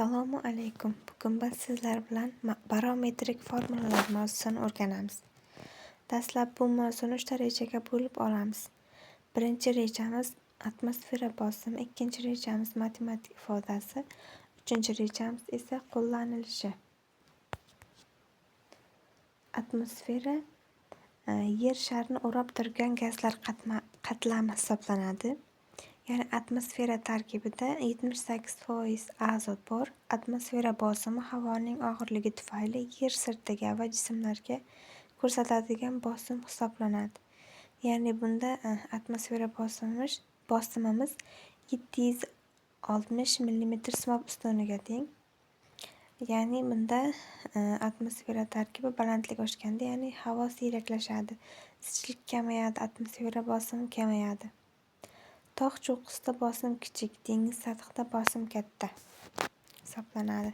Assalomu alaykum. Bugun biz sizlar bilan barometrik formulalar mavzusini o'rganamiz. Dastlab bu mavzuni 3 ta rejaga bo'lib olamiz. Birinchi rejamiz atmosfera bosimi, ikkinchi rejamiz matematik ifodasi, uchinchi rejamiz esa qo'llanilishi. Atmosfera Yer sharini o'rab turgan gazlar qatlami hisoblanadi. Ya'ni atmosfera tarkibida 78% azot bor. Atmosfera bosimi havoning og'irligi tufayli yer sirtiga va jismlarga ko'rsatadigan bosim hisoblanadi. Ya'ni bunda atmosfera bosimimiz 760 millimetr simob ustuniga teng. Ya'ni bunda atmosfera tarkibi balandlik oshganda, ya'ni havo siyraklashadi, zichlik kamayadi, atmosfera bosimi kamayadi. Tog' cho'qqisida bosim kichik, dengiz sathida bosim katta hisoblanadi.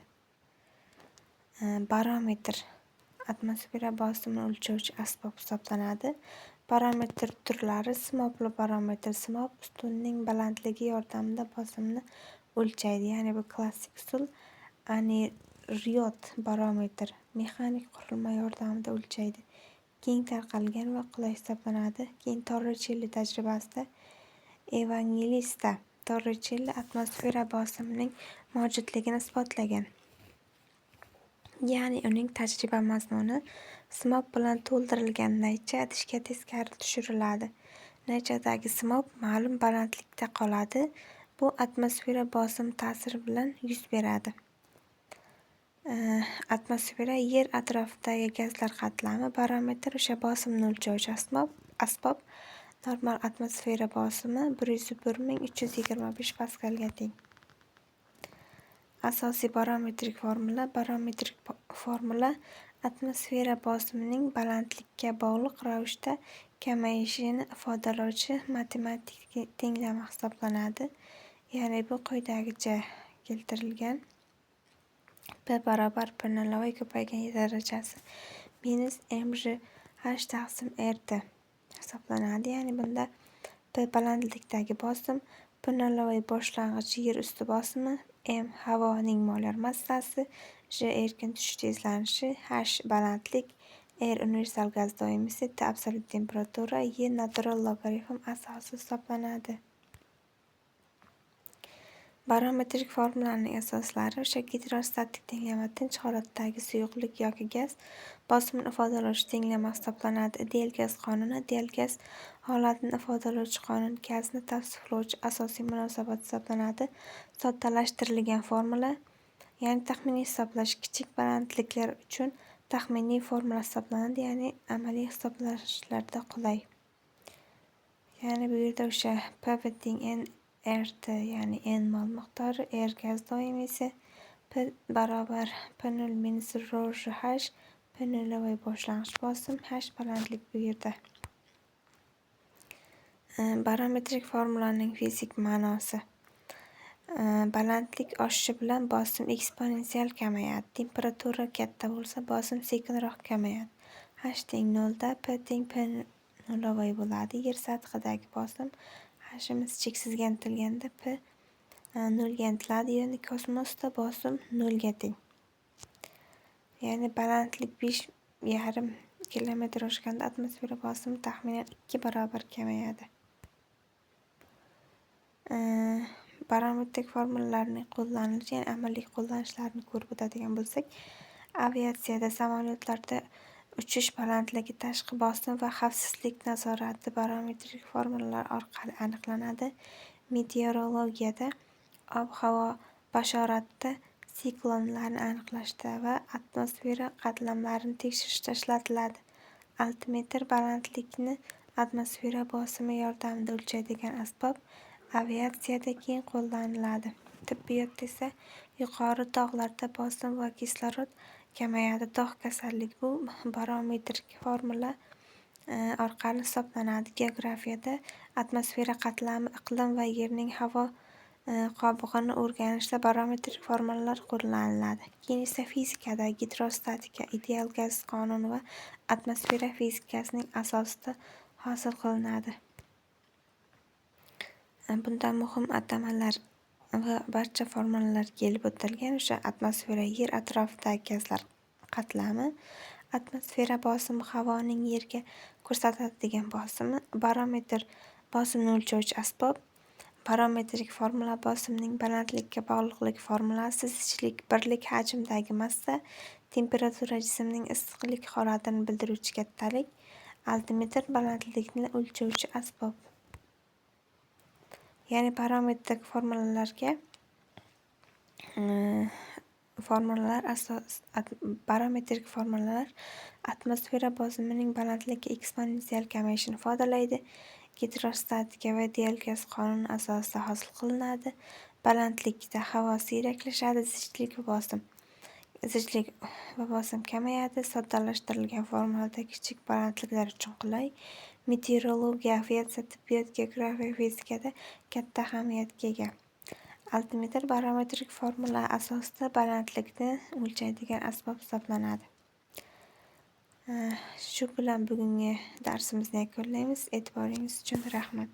Barometr atmosfera bosimini o'lchovchi asbob hisoblanadi. Barometr turlari: simobli barometr simob ustunning balandligi yordamida bosimni o'lchaydi. Ya'ni bu klassik usul. Aneroid barometr mexanik qurilma yordamida o'lchaydi. Keng tarqalgan va qulay hisoblanadi. Keyin Torrichelli tajribasida Evangelista Torrichelli atmosfera bosimining mavjudligini isbotlagan. Ya'ni uning tajriba mazmuni: simob bilan to'ldirilgan naycha idishga teskari tushiriladi. Naychadagi simob ma'lum balandlikda qoladi. Bu atmosfera bosimi ta'siri bilan yuz beradi. Atmosfera Yer atrofidagi gazlar qatlami. Barometr o'sha bosimni o'lchovchi asbob. Normal atmosfera bosimi 101 325 paskalga teng. Asosiy barometrik formula. Barometrik formula atmosfera bosimining balandlikka bog'liq ravishda kamayishini ifodalovchi matematik tenglama hisoblanadi. Ya'ni bu quyidagicha keltirilgan: P barobar P nolli ko'paygan E darajasi minus mgh taqsim RT hisoblanadi. Ya'ni bunda P balandlikdagi bosim, P nolli boshlang'ich yer usti bosimi, M havoning molyar massasi, J erkin tushish tezlanishi, H balandlik, R universal gaz doimiysi, T absolyut temperatura, E natural logaritm asosi hisoblanadi. Barometrik formulaning asoslari o'sha gidrostatik tenglama tinch holatdagi suyuqlik yoki gaz bosimini ifodalovchi tenglama hisoblanadi. Ideal gaz qonuni ideal gaz holatini ifodalovchi qonun, gazni tavsiflovchi asosiy munosabat hisoblanadi. Soddalashtirilgan formula, ya'ni taxminiy hisoblash, kichik balandliklar uchun taxminiy formula hisoblanadi, ya'ni amaliy hisoblashlarda qulay. Ya'ni bu yerda o'sha PV teng N RT, ya'ni N mol miqdori, R gaz doimiysi, P barobar P0 minus rho H, P nolli boshlang'ich bosim, H balandlik bu yerda. Barometrik formulaning fizik ma'nosi. Balandlik oshishi bilan bosim eksponensial kamayadi. Temperatura katta bo'lsa, bosim sekinroq kamayadi. H teng nolda P teng P nolli bo'ladi. Yer sathidagi bosim H'imiz cheksizga intilganda P nolga intiladi, ya'ni kosmosda bosim nolga teng. Ya'ni balandlik 5,5 kilometr oshganda atmosfera bosimi taxminan 2 barobar kamayadi. Barometrik formulalarning qo'llanilishi, ya'ni amaliy qo'llanishlarini ko'rib o'tadigan bo'lsak, aviatsiyada samolyotlarda uchish balandligi, tashqi bosim va xavfsizlik nazorati barometrik formulalar orqali aniqlanadi. Meteorologiyada ob-havo bashoratida, siklonlarni aniqlashda va atmosfera qatlamlarini tekshirishda ishlatiladi. Altimetr balandlikni atmosfera bosimi yordamida o'lchaydigan asbob, aviatsiyada keng qo'llaniladi. Tibbiyotda esa yuqori tog'larda bosim va kislorod kamayadi, tog' kasalligi bu barometrik formula orqali hisoblanadi. Geografiyada atmosfera qatlami, iqlim va Yerning havo qobig'ini o'rganishda barometrik formulalar qo'llaniladi. Keyin esa fizikada gidrostatika, ideal gaz qonuni va atmosfera fizikasining asosida hosil qilinadi. Bunda muhim atamalar Va barcha formulalar kelib o'tilgan o'sha atmosfera, yer atrofidagi gazlar qatlami, atmosfera bosimi, havoning yerga ko'rsatadigan bosimi, barometr bosimni o'lchovchi asbob, barometrik formula bosimning balandlikka bog'liqlik formulasi, zichlik birlik hajmdagi massa, temperatura jismning issiqlik holatini bildiruvchi kattalik, altimetr balandlikni o'lchovchi asbob. Ya'ni barometrik formulalarga formulalar asos barometrik formulalar atmosfera bosimining balandlikka eksponensial kamayishini ifodalaydi. Gidrostatika va ideal gaz qonuni asosida hosil qilinadi. Balandlikda havo siyraklashadi, zichlik va bosim kamayadi. Soddalashtirilgan formulada kichik balandliklar uchun qulay. Meteorologiya, aviatsiya, tibbiyot, geografiya, fizikada katta ahamiyatga ega. Altimetr barometrik formula asosida balandlikni o'lchaydigan asbob hisoblanadi. Shu bilan bugungi darsimizni yakunlaymiz. E'tiboringiz uchun rahmat.